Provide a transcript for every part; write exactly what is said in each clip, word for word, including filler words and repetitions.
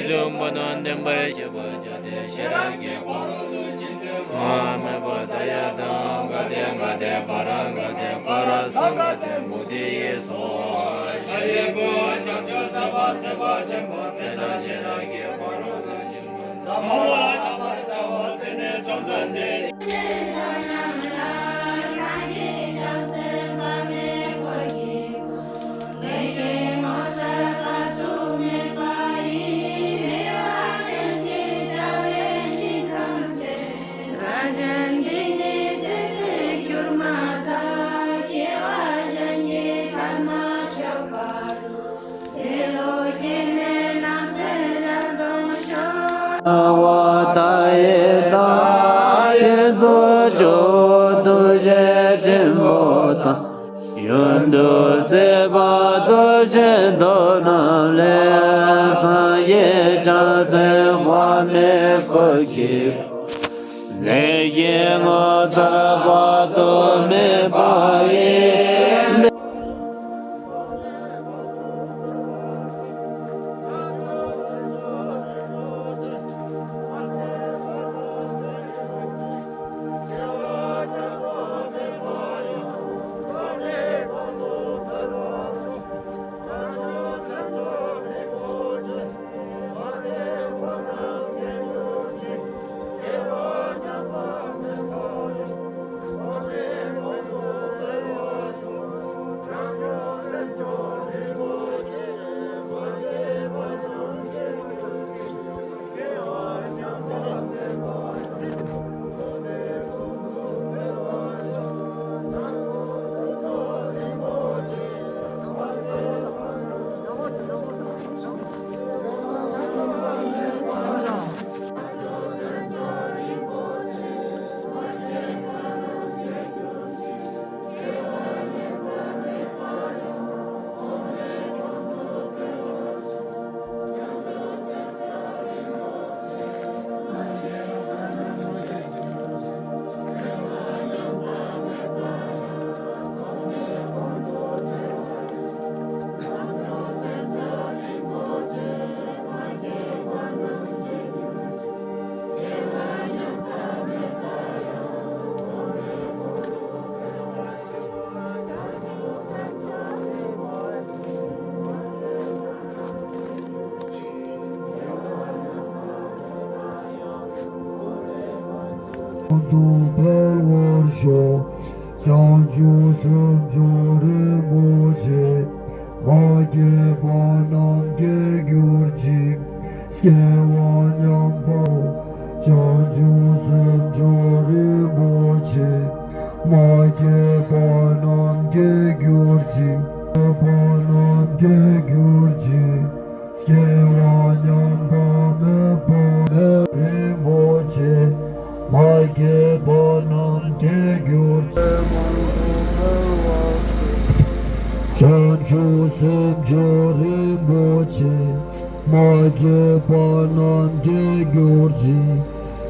གསུམ་པོ་དང་ལྡན་པར་ཤེས་པར་བྱ་སྟེ། ཤེས་རབ་ཀྱི་འཁོར་ལོ་རྡོ་རྗེ་འདི། མ་མེད་པ་མཐའ་ཡས་དང་། ག་ཏེ་ག་ཏེ་པཱ་ར་ག་ཏེ་པཱ་ར་ས་ག་ཏེ་བོ་དྷི་ཡེ་སྭཱ་ཧཱ། ཤཱ་རིའི་བུ། བྱང་ཆུབ་སེམས་དཔའ་སེམས་དཔའ་ཆེན་པོ་དེ་དག་ཤེས་རབ་ཀྱི་འཁོར་ལོ་རྡོ་རྗེ། ཟབ་མོ་ལ་བཤད་པར་བྱའོ། དེ་ནས་བཅོམ་ལྡན་འདས། བ་མཐའ་ཡས་དང་། ཡེ་སུ་མཆོག་ཐུགས་རྗེ་ཆེན་པོ་དང་། ཡོན་ཏན་གཟི་འོད་རྡོ་རྗེ་མདོག་རྣམས་ལས། སངས་རྒྱས་བྱང་སེམས་དཔག་མེད་འཁོར་གྱིས། ལས་ཀྱི་ངོ་མཚར་དཔག་ཏུ་མེད་པ་ཡིས། དུ་འཕེལ་བར་ཤོག། བྱང་ཆུབ་སེམས་མཆོག་རིན་པོ་ཆེ། མ་སྐྱེས་པ་རྣམས་སྐྱེ་གྱུར་ཅིག། སྐྱེ་བ་ཉམས་པ། བྱང་ཆུབ་སེམས་མཆོག་རིན་པོ་ཆེ། མ་སྐྱེས་པ་རྣམས་སྐྱེ་གྱུར་ཅིག། སྐྱེས་པ་རྣམས་སྐྱེ་གྱུར་ཅིག། སྐྱེ་བ་ཉམས་པ་མེད་པ་རིན་པོ་ཆེ། མ་སྐྱེས་པ་རྣམས་སྐྱེ་གྱུར་ཅིག། བྱང་ཆུབ་སེམས་མཆོག་རིན་པོ་ཆེ། མ་སྐྱེས་པ་རྣམས་སྐྱེ་གྱུར་ཅིག།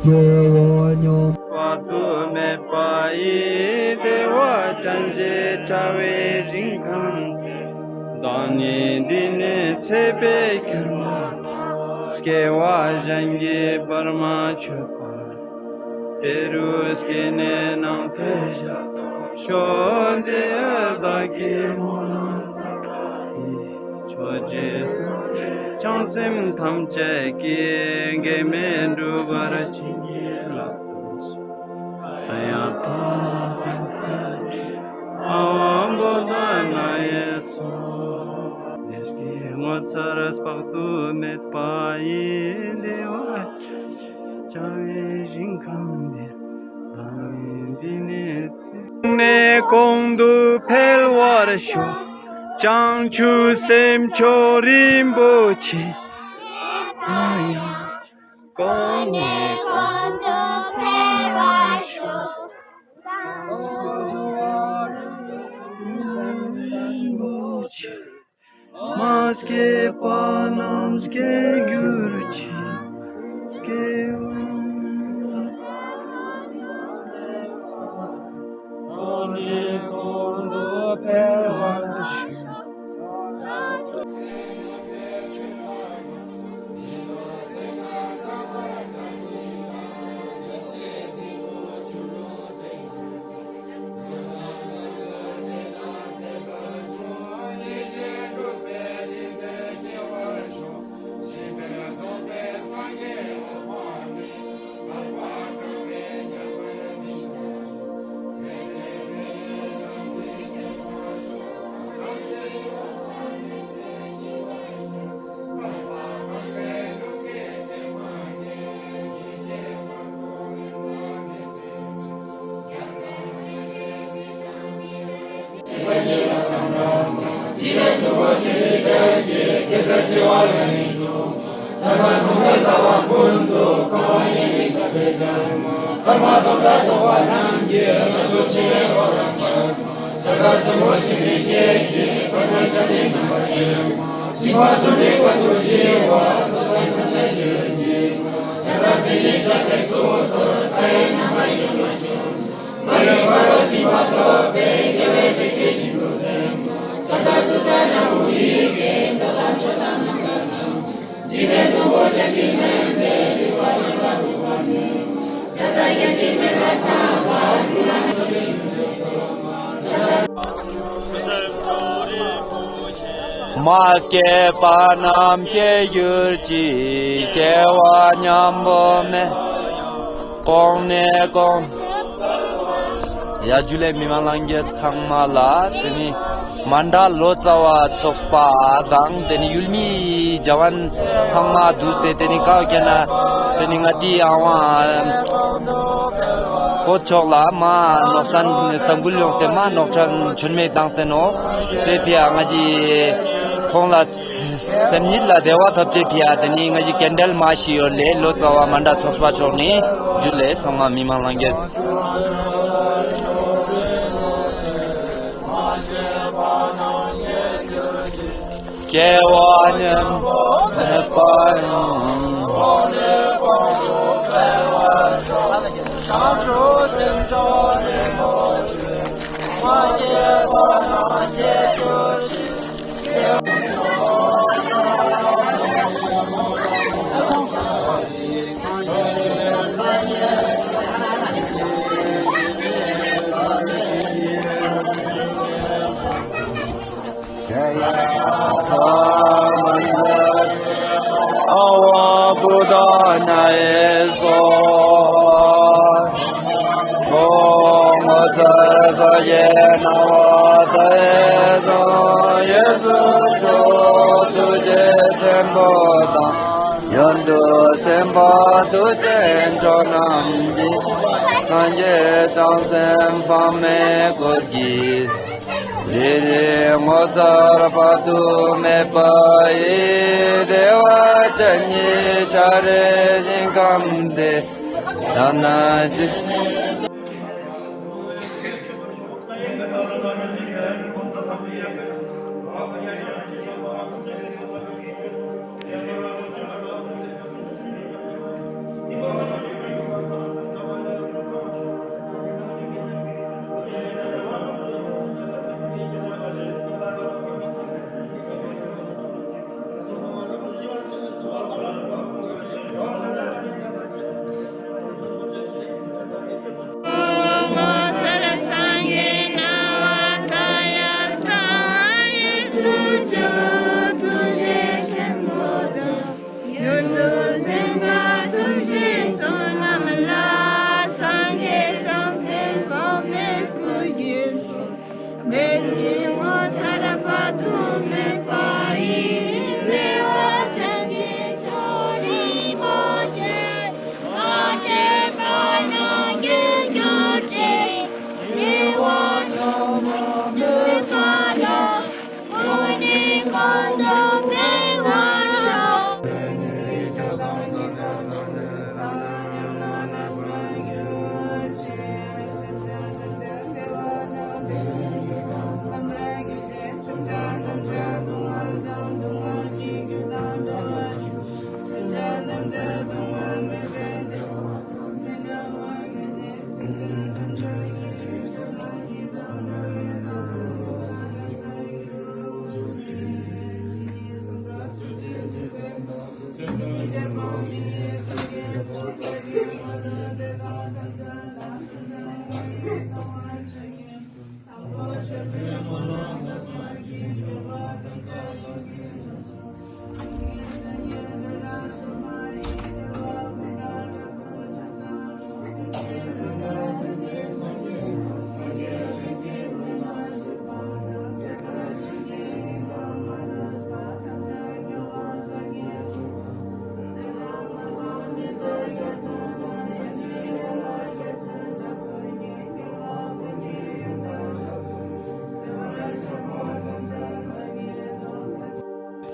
སྐྱེ་བ་ཉམས་དཔག་ཏུ་མེད་པ་ཡི། བདེ་བ་ཅན་ཞེས་བྱ་བའི་ཞིང་ཁམས་དེར། བདག་ནི་འདི་ནས་ཚེ་འཕོས་གྱུར་མ་ཐག། སྐྱེ་བ་གཞན་གྱིས་བར་མ་ཆོད་པར། དེ་རུ་སྐྱེས་ནས་ནམ་མཁའི་ཞབས་ཏོག་ཤོག། དེ་ཡང་བདག་གིས་སྨོན་ལམ་བཏབ་པ་ཡིས། ཆོས་ཀྱི་སེམས་བསྐྱེད་བྱང་སེམས་ཐམས་ཅད་ཀྱིས། གེགས་མེད་འགྲུབ་པར་བྱིན་གྱིས་བརླབ་ཏུ་གསོལ། ཏདྱ་ཐཱ། པཉྩ་ཨཱཿཧཱུྃ་བོ་དྷ་ནཱ་ཡེ་སྭཱ་ཧཱ། བདེ་སྐྱིད་ངོ་མཚར་དཔག་ཏུ་མེད་པ་ཡི། བདེ་བ་ཅན་ཞེས་བྱ་བའི་ཞིང་ཁམས་འདིར། བདག་ནི་འདི་ནས་ཚེ་ནས་གོང་དུ་འཕེལ་བར་ཤོག། བྱང་ཆུབ་སེམས་མཆོག་རིན་པོ་ཆེ། གོང་ནས་གོང་དུ་འཕེལ་བར་ཤོག། མ་སྐྱེས་པ་རྣམས་སྐྱེ་གྱུར་ཅིག། སྐྱེ་བ་གོང་ནས་གོང་དུ་འཕེལ་བར་ཤོག། ས་ཆེ་བ་ལ་ནི་འགྲོ། ཆ་ཚང་གོང་མའི་ལྟ་བ་ཀུན་ཏུ་འཁོར་བ་ཡེ་ནས་ཚར་བའི་ཞག་ཀརྨ་ཐོབ་གྲོལ་ཚོགས་པ་རྣམས་ཀྱིས་བླ་རྡོ་རྗེ་ལས་འོ་རང་པ། ཆ་ཚང་གསུམ་པོ་ཆེན་པོའི་རྒྱལ་གྱི་དཔལ་མོའི་ཆ་ནས་རྣམ་པར་རྒྱལ། ཞིང་པ་གསུམ་པའི་དཀའ་ཐུབ་ཞི་བ་སོགས་པའི་སེམས་དཔའི་ཆོས་ཉིད། ཆ་ཚང་དེ་བཞིན་གཤེགས་པའི་གཙུག་ཏོར་མཐའ་ཡས་རྣམ་པར་རྒྱལ་བ་མ་ལུས་འཁོར་བ་འཇིག་པ་སྐྱོབ་པའི་རྒྱལ་བའི་སྲས་ཀྱི་ཞིང་དུ་འདྲེན། ས་ཐག་ཏུ་ཏ་ན་མུ་ཡི་གེ་མདོ་དང་མཆོག་དང་རྣམ་ཐར་དང་། འཇིག་རྟེན་སྟོང་པོ་ཆེན་པོའི་རྣམ་པའི་ལུས་པ་ཐོད་པ་ཐུག་པ་ནས། ཆ་ཚང་རྒྱ་ཆེན་མེ་ཏོག་ཚངས་པ་ཀུན་ལ་མཆོད་པའི་མ་སྐྱེས་པ་རྣམས་སྐྱེ་གྱུར་ཅིག་སྐྱེ་བ་ཉམ་པོ་མེད། གོང་ནས་གོང་། ཡ་ཇུ་ལེ་མི་མང་ལྷན་རྒྱས་ཚང་མ་ལ་དེ་ནི་མཎྜལ་ལོ་ཙཱ་བ་ཚོགས་པ་དང་དེ་ནི་ཡུལ་མི་རྒྱ་བན་ཚང་མ་འདུས་ཏེ་དེ་ནི་ཀའོ་ཀྱེ་ན་དེ་ནི་ང་ཏི་ཨ་ཝང་ཀོ་ཆོག་ལ་མ་ནོག་སན་ས་འགུལ་ཡོང་སྟེ་མ་ནོག་ཁྲན་མཆོད་མེ་བཏང་སྟེ་ནོ། དེ་ཕི་ཨ་ང་ཅི་ཁོང་ལ་སེམས་ཉིད་ལ་བདེ་བ་ཐོབ་ཅེས་ཕི་ཡ་དེ་ནི་ང་ཡི་ཀེན་ཌལ་མ་ཞིག་ཡོད་ལེ་ལོ་ཙཱ་བ་མཎྜལ་ཚོགས་པ་མཆོག་ནི་ཇུ་ལེ་ཚང་མ་མི་མང་ལྷན་རྒྱས། སྐྱེ་བ་ཉམ་པོ་མེད་པ་ཡང་། ཨ་ཝ་བུདྡྷ་ན་ཡེ་སྭཱ་ཧཱ། ཨོ་ངོ་མཚར་སངས་རྒྱས་སྣང་བ་མཐའ་ཡས་དང་། ཡེ་ཤེས་མཆོག་ཐུགས་རྗེ་ཆེན་པོ་དང་། ཡོན་ཏུ་སེམས་དཔའ་ཐུགས་རྗེ་མཆོག་རྣམས་ཀྱིས། སངས་རྒྱས་བྱང་སེམས་དཔག་མེད་སྐུ་གྱི། རེ་རེ་ངོ་མཚར་དཔག་ཏུ་མེད་པ་ཡི། བདེ་བ་ཅན་གྱི་ཤཱ་རིའི་ཞིང་ཁམས་དེ། ཡང་ན་ཅི།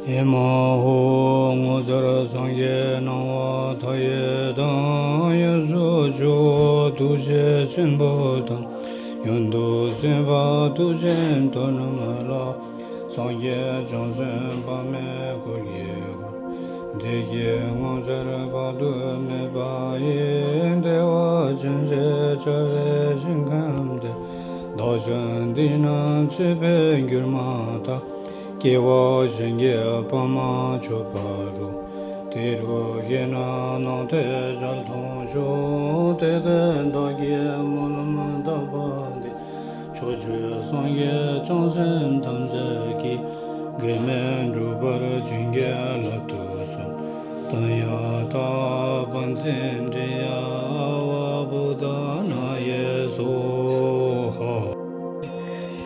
ཨེ་མ་ཧོ། ངོ་མཚར་སངས་རྒྱས་སྣང་བ་མཐའ་ཡས་དང་། གཡས་སུ་ཇོ་བོ་ཐུགས་རྗེ་ཆེན་པོ་དང་། གཡོན་དུ་སྲིད་པ་ཐུགས་རྗེའི་མཐུ་རྣམས་ལ། སངས་རྒྱས་བྱང་སེམས་དཔག་མེད་འཁོར་གྱིས་བསྐོར། བདེ་སྐྱིད་ངོ་མཚར་དཔག་ཏུ་མེད་པ་ཡི། བདེ་བ་ཅན་ཞེས་བྱ་བའི་ཞིང་ཁམས་དེར། བདག་ཅག་འདི་ན་ཚེ་འཕོས་གྱུར་མ་ཐག། སྐྱེ་བ་གཞན་གྱིས་སྤང་མ་ཆོག་པ་རུ། དེ་རུ་གཤེགས་ན་སྣང་མཐའི་ཞལ་མཐོང་ཤོག། དེ་སྐད་བདག་གིས་སྨོན་ལམ་བཏབ་པ་འདི། ཕྱོགས་བཅུའི་སངས་རྒྱས་བྱང་སེམས་ཐམས་ཅད་ཀྱིས། གེགས་མེད་འགྲུབ་པར་བྱིན་གྱིས་བརླབ་ཏུ་གསོལ། ཏདྱ་ཐཱ། པཉྩེནྡྲི་ཡ་ཨ་ཝ་བོ་དྷ་ན་ཡེ་སྭཱ་ཧཱ།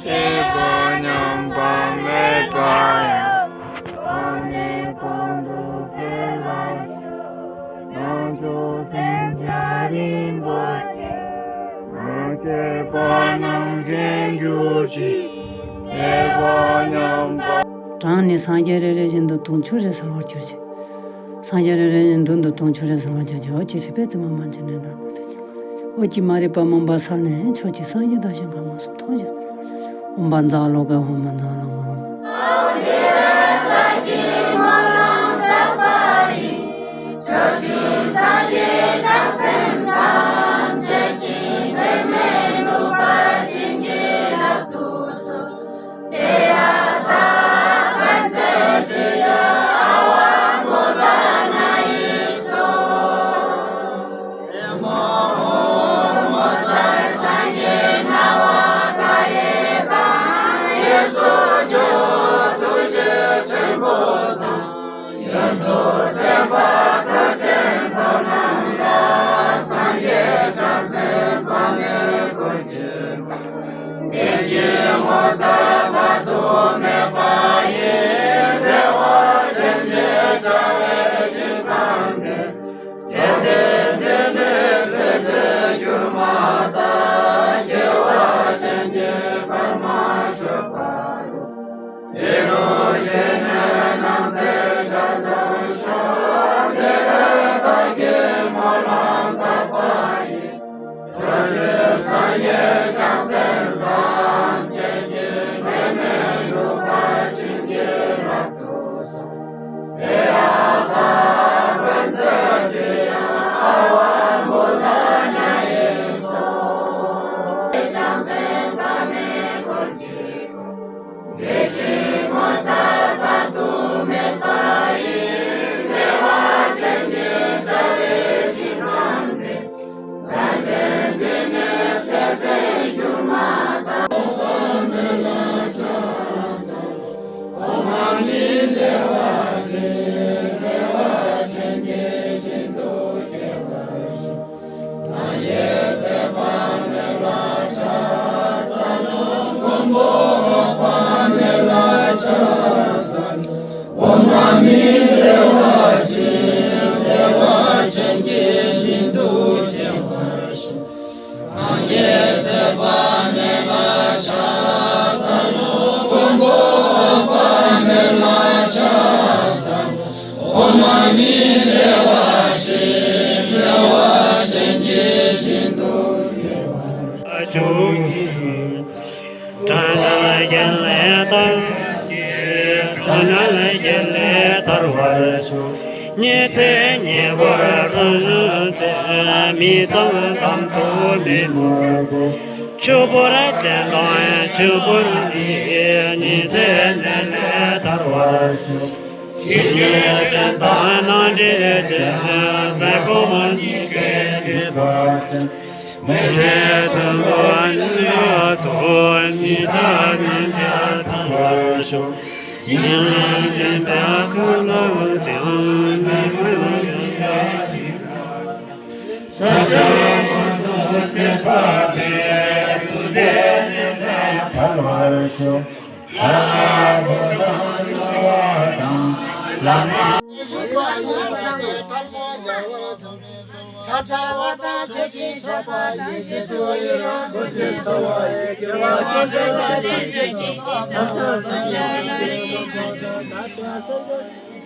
སྐྱེས་བུ་མཉམ་པ་མེད་པ་ཡང་། ཐོབ་ནས་གོང་དུ་འཕེལ་བར་ཤོག། བྱང་ཆུབ་སེམས་དཔའ་རིན་པོ་ཆེ། མ་སྐྱེས་པ་རྣམས་མཁྱེན་གྱུར་ཅིག། སྐྱེས་བུ་མཉམ་པ། གྲངས་ནི་སངས་རྒྱས་རེ་རེ་བཞིན་དུ་དུང་ཕྱུར་རེ་གསལ་བར་གྱུར་ཅིག། སངས་རྒྱས་རེ་རེ་བཞིན་མདུན་དུ་དུང་ཕྱུར་རེ་གསལ་བར་གྱུར་ཅིག། འོ་ཅི་ཤེས་པའི་ཙི་མ་མ་ཅི་ནས་ན། འོ་ཅི་མ་རིག་པ་མུན་པ་སེལ་ནས། ཕྱོགས་བཅུའི་སངས་རྒྱས་བདག་གཞན་གང་མ་གསུམ་མཐོང་ཞིང་། ཨོཾ་བཛྲ་ཨ་ལོ་ཀ་ཧཱུྃ། བཛྲ་ཨ་ལོ་ཀ་ཧཱུྃ། དྲན་ལ་རྒྱལ་ལས་ཐར། དྲན་ལ་རྒྱལ་ལས་ཐར་བར་ཤོག། ཉི་ཚེ་ཉེ་འཁོར་རང་བཞིན་ཅན། མི་གཙང་དམ་དུ་མི་མོས་པའི། ཆུ་བུར་ཅན་དང་ཆུ་བུར་ནད། ཉི་ཚེ་ནད་ལས་ཐར་བར་ཤོག། ཞི་རྒྱས་ཅན་དང་ནང་འདྲེས་ཅན། ཟས་གོང་མ་གཉིས་ཀས་བསྒྲིབས་པ་ཅན། མི་ལུས་དུད་འགྲོ་ཉམས་ལ་སོགས། ཉི་ཚེ་ཉིན་བྱེད་ཐར་བར་ཤོག། ཞིང་སྦྱིན་པ་ཁོ་ནར་བྱང་། ཉི་མ་ཡང་ཞིང་ལ་ཞིང་ས། ས་ཆ་ཀུན་ཏུ་སྐྱེ་བ་སྟེ། ཐུབ་རྒྱལ་ཉི་ཟླ་ཐར་བར་ཤོག། ལྷ་དང་ཕོ་དང་གཙོ་བོ་དང་། བླ་མ། ཕྱག་འཚལ་བ་དང་མཆོད་ཅིང་བཤགས་པ་ཡི། རྗེས་སུ་ཡི་རང་བསྐུལ་ཞིང་གསོལ་བ་ཡི། དགེ་བ་ཅན་ཚོགས་ལ་བརྟེན་ཅིང་གསོལ། ཐམས་ཅད་ཐམས་ཅད་ཀྱི་རྗེས་སུ། འདོད་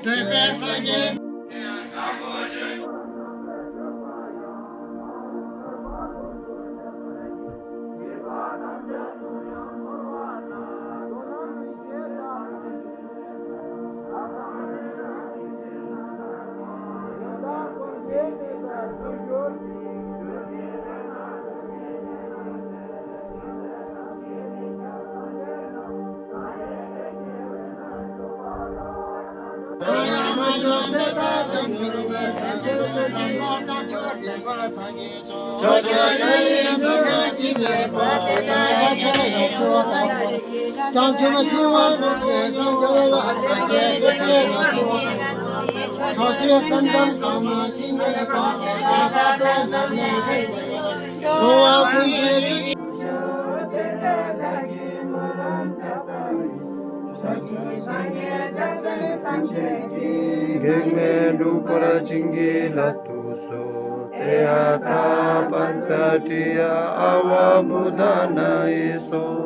པའི་སངས་རྒྱས། གེགས་མེད་འགྲུབ་པར་བྱིན་གྱིས་བརླབ་ཏུ་གསོལ། ཏདྱ་ཐཱ། པཉྩ་ཏྲྱ་ཨ་ཝ་མུ་དཱ་ན་ཡེ་སྭཱ་ཧཱ།